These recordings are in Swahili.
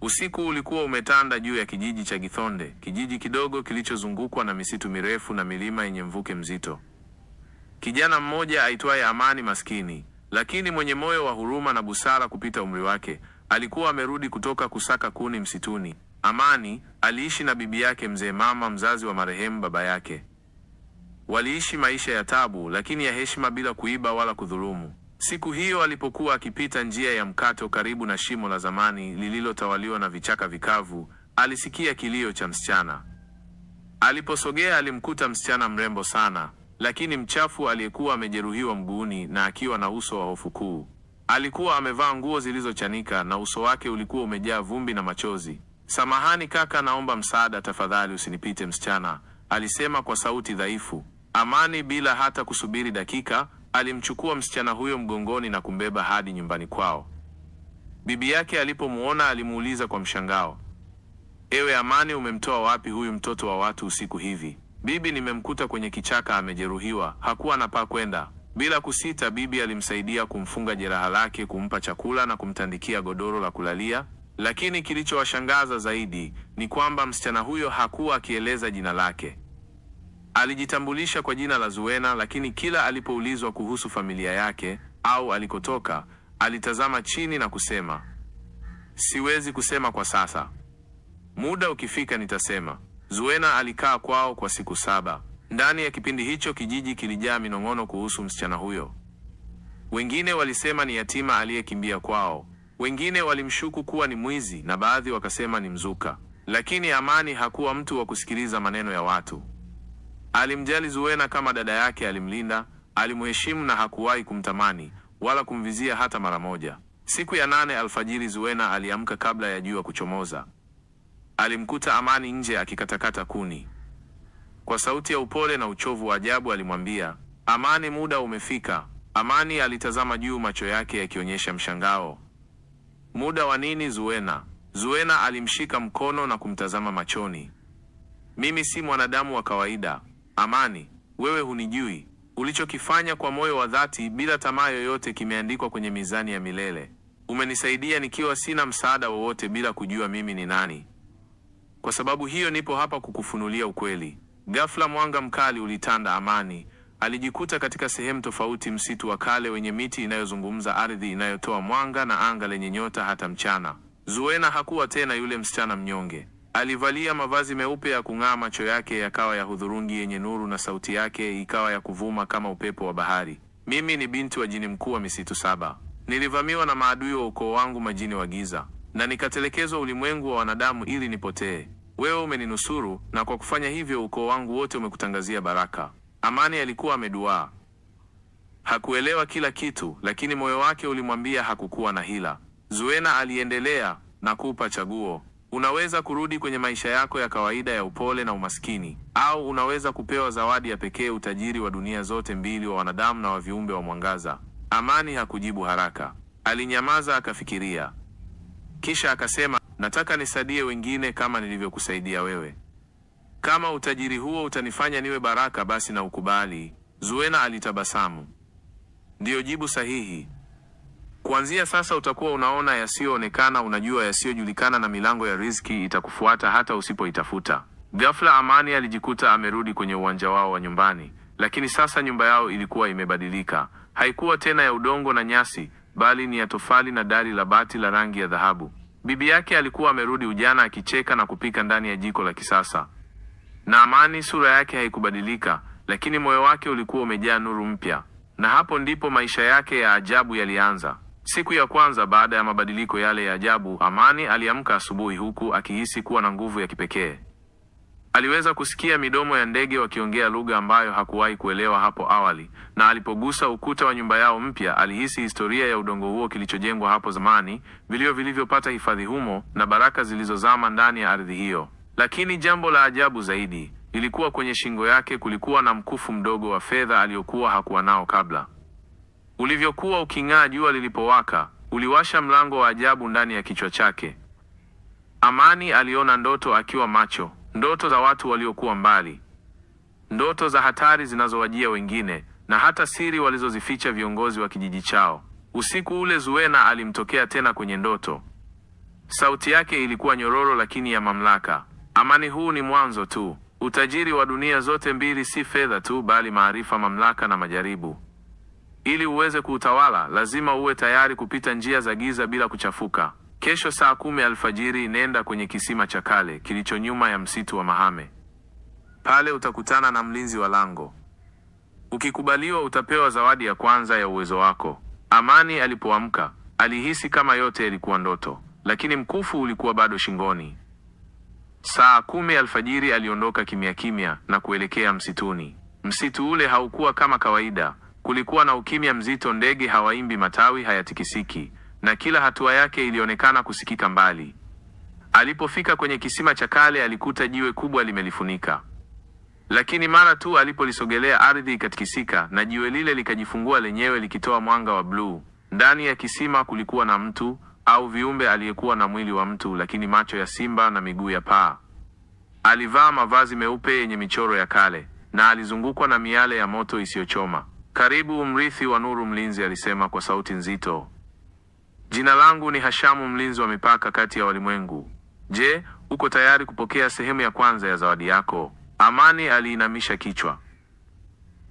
Usiku ulikuwa umetanda juu ya kijiji cha Githonde, kijiji kidogo kilichozungukwa na misitu mirefu na milima yenye mvuke mzito. Kijana mmoja aitwaye Amani, maskini lakini mwenye moyo wa huruma na busara kupita umri wake, alikuwa amerudi kutoka kusaka kuni msituni. Amani aliishi na bibi yake mzee Mama, mzazi wa marehemu baba yake. Waliishi maisha ya tabu lakini ya heshima, bila kuiba wala kudhulumu. Siku hiyo alipokuwa akipita njia ya mkato karibu na shimo la zamani lililotawaliwa na vichaka vikavu, alisikia kilio cha msichana. Aliposogea alimkuta msichana mrembo sana, lakini mchafu, aliyekuwa amejeruhiwa mguuni na akiwa na uso wa hofu kuu. Alikuwa amevaa nguo zilizochanika na uso wake ulikuwa umejaa vumbi na machozi. "Samahani kaka, naomba msaada tafadhali, usinipite msichana," alisema kwa sauti dhaifu. Amani, bila hata kusubiri dakika, alimchukua msichana huyo mgongoni na kumbeba hadi nyumbani kwao. Bibi yake alipomuona alimuuliza kwa mshangao, "Ewe Amani, umemtoa wapi huyu mtoto wa watu usiku hivi?" "Bibi, nimemkuta kwenye kichaka amejeruhiwa, hakuwa na pa kwenda." Bila kusita, bibi alimsaidia kumfunga jeraha lake, kumpa chakula na kumtandikia godoro la kulalia. Lakini kilichowashangaza zaidi ni kwamba msichana huyo hakuwa akieleza jina lake. Alijitambulisha kwa jina la Zuena, lakini kila alipoulizwa kuhusu familia yake au alikotoka, alitazama chini na kusema, "Siwezi kusema kwa sasa. Muda ukifika nitasema." Zuena alikaa kwao kwa siku 7. Ndani ya kipindi hicho kijiji kilijaa minong'ono kuhusu msichana huyo. Wengine walisema ni yatima aliyekimbia kwao, wengine walimshuku kuwa ni mwizi na baadhi wakasema ni mzuka. Lakini Amani hakuwa mtu wa kusikiliza maneno ya watu. Alimjali Zuena kama dada yake, alimlinda, alimheshimu na hakuwahi kumtamani wala kumvizia hata mara moja. Siku ya 8 alfajiri, Zuena aliamka kabla ya jua kuchomoza. Alimkuta Amani nje akikatakata kuni. Kwa sauti ya upole na uchovu wa ajabu alimwambia, "Amani, muda umefika." Amani alitazama juu, macho yake yakionyesha mshangao. "Muda wa nini, Zuena?" Zuena alimshika mkono na kumtazama machoni. "Mimi si mwanadamu wa kawaida, Amani. Wewe hunijui. Ulichokifanya kwa moyo wa dhati bila tamaa yoyote kimeandikwa kwenye mizani ya milele. Umenisaidia nikiwa sina msaada wowote bila kujua mimi ni nani. Kwa sababu hiyo nipo hapa kukufunulia ukweli." Ghafla mwanga mkali ulitanda. Amani alijikuta katika sehemu tofauti, msitu wa kale wenye miti inayozungumza, ardhi inayotoa mwanga na anga lenye nyota hata mchana. Zuena hakuwa tena yule msichana mnyonge. Alivalia mavazi meupe ya kung'aa, macho yake yakawa ya hudhurungi yenye nuru na sauti yake ikawa ya kuvuma kama upepo wa bahari. "Mimi ni binti wa jini mkuu wa misitu 7. Nilivamiwa na maadui wa ukoo wangu, majini wa giza, na nikatelekezwa ulimwengu wa wanadamu ili nipotee. Wewe umeninusuru, na kwa kufanya hivyo ukoo wangu wote umekutangazia baraka." Amani alikuwa ameduaa. Hakuelewa kila kitu, lakini moyo wake ulimwambia hakukuwa na hila. Zuena aliendelea na kupa chaguo. "Unaweza kurudi kwenye maisha yako ya kawaida ya upole na umaskini, au unaweza kupewa zawadi ya pekee, utajiri wa dunia zote mbili, wa wanadamu na wa viumbe wa mwangaza." Amani hakujibu haraka. Alinyamaza akafikiria. Kisha akasema, "Nataka nisaidie wengine kama nilivyokusaidia wewe. Kama utajiri huo utanifanya niwe baraka, basi na ukubali." Zuena alitabasamu. "Ndiyo jibu sahihi. Kuanzia sasa utakuwa unaona yasiyoonekana, unajua yasiyojulikana, na milango ya riziki itakufuata hata usipoitafuta." Ghafla Amani alijikuta amerudi kwenye uwanja wao wa nyumbani, lakini sasa nyumba yao ilikuwa imebadilika. Haikuwa tena ya udongo na nyasi, bali ni ya tofali na dari la bati la rangi ya dhahabu. Bibi yake alikuwa amerudi ujana, akicheka na kupika ndani ya jiko la kisasa. Na Amani, sura yake haikubadilika, lakini moyo wake ulikuwa umejaa nuru mpya. Na hapo ndipo maisha yake ya ajabu yalianza. Siku ya kwanza baada ya mabadiliko yale ya ajabu, Amani aliamka asubuhi huku akihisi kuwa na nguvu ya kipekee. Aliweza kusikia midomo ya ndege wakiongea lugha ambayo hakuwahi kuelewa hapo awali, na alipogusa ukuta wa nyumba yao mpya, alihisi historia ya udongo huo, kilichojengwa hapo zamani, vilio vilivyopata hifadhi humo na baraka zilizozama ndani ya ardhi hiyo. Lakini jambo la ajabu zaidi ilikuwa kwenye shingo yake kulikuwa na mkufu mdogo wa fedha aliyokuwa hakuwa nao kabla. Ulivyokuwa uking'aa jua lilipowaka, uliwasha mlango wa ajabu ndani ya kichwa chake. Amani aliona ndoto akiwa macho, ndoto za watu waliokuwa mbali, ndoto za hatari zinazowajia wengine, na hata siri walizozificha viongozi wa kijiji chao. Usiku ule Zuena alimtokea tena kwenye ndoto. Sauti yake ilikuwa nyororo lakini ya mamlaka. Amani, huu ni mwanzo tu. Utajiri wa dunia zote mbili si fedha tu, bali maarifa, mamlaka na majaribu. Ili uweze kuutawala, lazima uwe tayari kupita njia za giza bila kuchafuka. Kesho saa 10 alfajiri, nenda kwenye kisima cha kale kilicho nyuma ya msitu wa Mahame. Pale utakutana na mlinzi wa lango. Ukikubaliwa, utapewa zawadi ya kwanza ya uwezo wako. Amani alipoamka, alihisi kama yote yalikuwa ndoto, lakini mkufu ulikuwa bado shingoni. Saa 10 alfajiri aliondoka kimya kimya na kuelekea msituni. Msitu ule haukuwa kama kawaida. Kulikuwa na ukimya mzito, ndege hawaimbi, matawi hayatikisiki, na kila hatua yake ilionekana kusikika mbali. Alipofika kwenye kisima cha kale, alikuta jiwe kubwa limelifunika, lakini mara tu alipolisogelea, ardhi ikatikisika na jiwe lile likajifungua lenyewe likitoa mwanga wa bluu. Ndani ya kisima kulikuwa na mtu au viumbe aliyekuwa na mwili wa mtu lakini macho ya simba na miguu ya paa. Alivaa mavazi meupe yenye michoro ya kale na alizungukwa na miale ya moto isiyochoma. Karibu mrithi wa nuru, mlinzi alisema kwa sauti nzito. Jina langu ni Hashamu, mlinzi wa mipaka kati ya walimwengu. Je, uko tayari kupokea sehemu ya kwanza ya zawadi yako? Amani aliinamisha kichwa.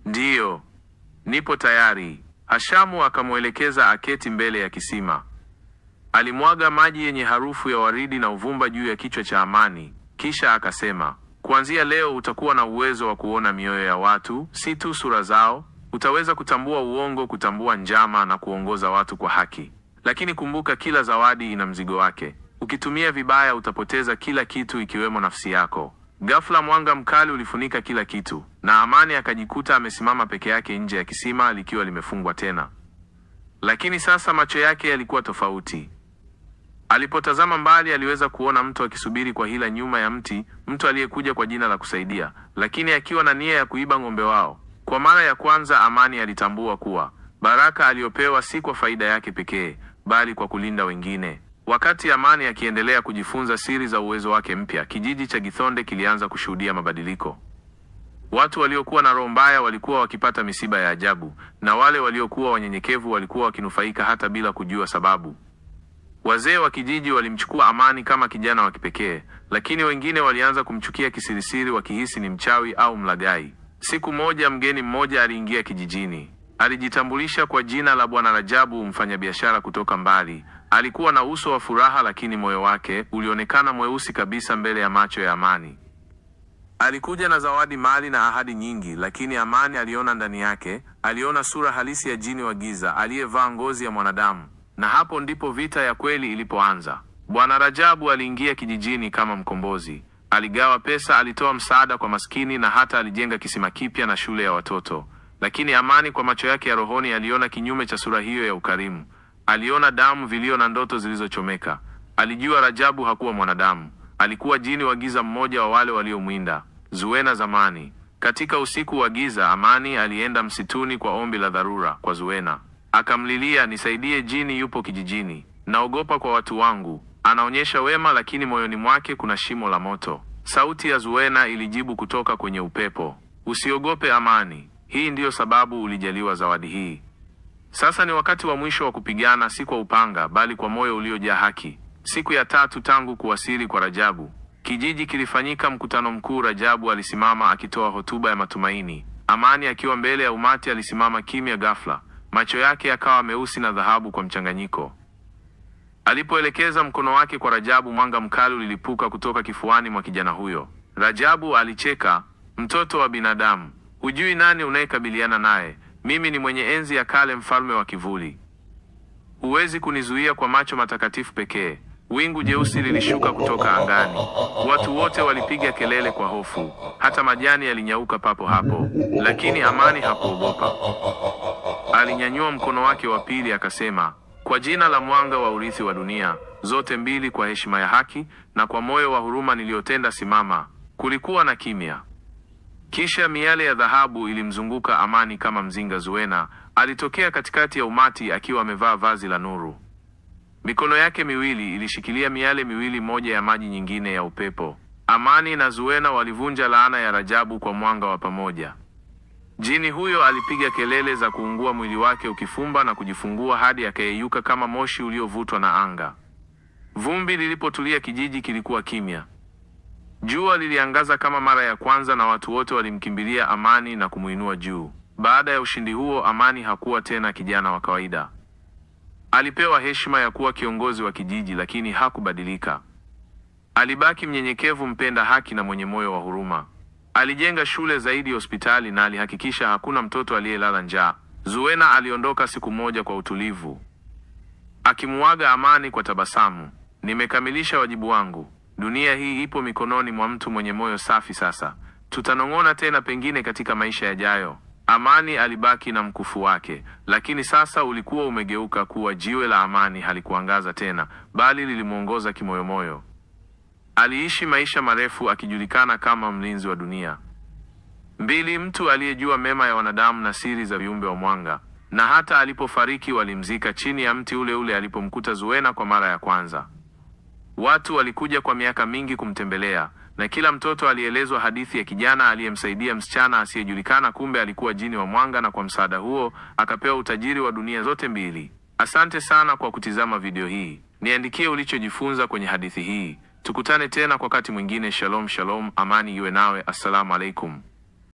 Ndiyo, nipo tayari. Hashamu akamwelekeza aketi mbele ya kisima. Alimwaga maji yenye harufu ya waridi na uvumba juu ya kichwa cha Amani, kisha akasema, kuanzia leo utakuwa na uwezo wa kuona mioyo ya watu, si tu sura zao. Utaweza kutambua uongo, kutambua njama na kuongoza watu kwa haki. Lakini kumbuka, kila zawadi ina mzigo wake. Ukitumia vibaya, utapoteza kila kitu, ikiwemo nafsi yako. Ghafla mwanga mkali ulifunika kila kitu, na Amani akajikuta amesimama peke yake nje ya kisima likiwa limefungwa tena. Lakini sasa macho yake yalikuwa tofauti. Alipotazama mbali, aliweza kuona mtu akisubiri kwa hila nyuma ya mti, mtu aliyekuja kwa jina la kusaidia, lakini akiwa na nia ya kuiba ng'ombe wao. Kwa mara ya kwanza, Amani alitambua kuwa baraka aliyopewa si kwa faida yake pekee, bali kwa kulinda wengine. Wakati Amani akiendelea kujifunza siri za uwezo wake mpya, kijiji cha Githonde kilianza kushuhudia mabadiliko. Watu waliokuwa na roho mbaya walikuwa wakipata misiba ya ajabu, na wale waliokuwa wanyenyekevu walikuwa wakinufaika hata bila kujua sababu. Wazee wa kijiji walimchukua Amani kama kijana wa kipekee, lakini wengine walianza kumchukia kisirisiri, wakihisi ni mchawi au mlaghai. Siku moja mgeni mmoja aliingia kijijini. Alijitambulisha kwa jina la Bwana Rajabu, mfanyabiashara kutoka mbali. Alikuwa na uso wa furaha, lakini moyo wake ulionekana mweusi kabisa mbele ya macho ya Amani. Alikuja na zawadi, mali na ahadi nyingi, lakini Amani aliona ndani yake, aliona sura halisi ya jini wa giza aliyevaa ngozi ya mwanadamu. Na hapo ndipo vita ya kweli ilipoanza. Bwana Rajabu aliingia kijijini kama mkombozi. Aligawa pesa, alitoa msaada kwa maskini na hata alijenga kisima kipya na shule ya watoto. Lakini Amani kwa macho yake ya rohoni aliona kinyume cha sura hiyo ya ukarimu. Aliona damu, vilio na ndoto zilizochomeka. Alijua Rajabu hakuwa mwanadamu, alikuwa jini wa giza, mmoja wa wale waliomwinda Zuena zamani. Katika usiku wa giza, Amani alienda msituni kwa ombi la dharura kwa Zuena. Akamlilia, nisaidie, jini yupo kijijini, naogopa kwa watu wangu. Anaonyesha wema, lakini moyoni mwake kuna shimo la moto. Sauti ya Zuena ilijibu kutoka kwenye upepo, usiogope Amani, hii ndiyo sababu ulijaliwa zawadi hii. Sasa ni wakati wa mwisho wa kupigana, si kwa upanga, bali kwa moyo uliojaa haki. Siku ya tatu tangu kuwasili kwa Rajabu, kijiji kilifanyika mkutano mkuu. Rajabu alisimama akitoa hotuba ya matumaini. Amani akiwa mbele ya umati alisimama kimya. Ghafla macho yake yakawa meusi na dhahabu kwa mchanganyiko. Alipoelekeza mkono wake kwa Rajabu, mwanga mkali ulilipuka kutoka kifuani mwa kijana huyo. Rajabu alicheka, mtoto wa binadamu, hujui nani unayekabiliana naye. Mimi ni mwenye enzi ya kale, mfalme wa kivuli. Huwezi kunizuia kwa macho matakatifu pekee. Wingu jeusi lilishuka kutoka angani. Watu wote walipiga kelele kwa hofu, hata majani yalinyauka papo hapo. Lakini Amani hakuogopa. Alinyanyua mkono wake wa pili akasema, kwa jina la mwanga wa urithi wa dunia zote mbili, kwa heshima ya haki na kwa moyo wa huruma niliyotenda, simama. Kulikuwa na kimya. Kisha miale ya dhahabu ilimzunguka Amani kama mzinga. Zuena alitokea katikati ya umati akiwa amevaa vazi la nuru. Mikono yake miwili ilishikilia miale miwili, moja ya maji, nyingine ya upepo. Amani na Zuena walivunja laana ya Rajabu kwa mwanga wa pamoja. Jini huyo alipiga kelele za kuungua, mwili wake ukifumba na kujifungua hadi akayeyuka kama moshi uliovutwa na anga. Vumbi lilipotulia, kijiji kilikuwa kimya. Jua liliangaza kama mara ya kwanza, na watu wote walimkimbilia Amani na kumuinua juu. Baada ya ushindi huo, Amani hakuwa tena kijana wa kawaida. Alipewa heshima ya kuwa kiongozi wa kijiji, lakini hakubadilika. Alibaki mnyenyekevu, mpenda haki na mwenye moyo wa huruma. Alijenga shule zaidi, hospitali na alihakikisha hakuna mtoto aliyelala njaa. Zuena aliondoka siku moja kwa utulivu, akimuaga Amani kwa tabasamu. Nimekamilisha wajibu wangu. Dunia hii ipo mikononi mwa mtu mwenye moyo safi sasa. Tutanong'ona tena pengine katika maisha yajayo. Amani alibaki na mkufu wake, lakini sasa ulikuwa umegeuka kuwa jiwe la amani. Halikuangaza tena, bali lilimwongoza kimoyomoyo. Aliishi maisha marefu akijulikana kama mlinzi wa dunia. 2, mtu aliyejua mema ya wanadamu na siri za viumbe wa mwanga. Na hata alipofariki walimzika chini ya mti ule ule alipomkuta Zuena kwa mara ya kwanza. Watu walikuja kwa miaka mingi kumtembelea, na kila mtoto alielezwa hadithi ya kijana aliyemsaidia msichana asiyejulikana, kumbe alikuwa jini wa mwanga, na kwa msaada huo akapewa utajiri wa dunia zote mbili. Asante sana kwa kutizama video hii. Niandikie ulichojifunza kwenye hadithi hii. Tukutane tena kwa wakati mwingine. Shalom shalom, amani iwe nawe. Assalamu alaikum.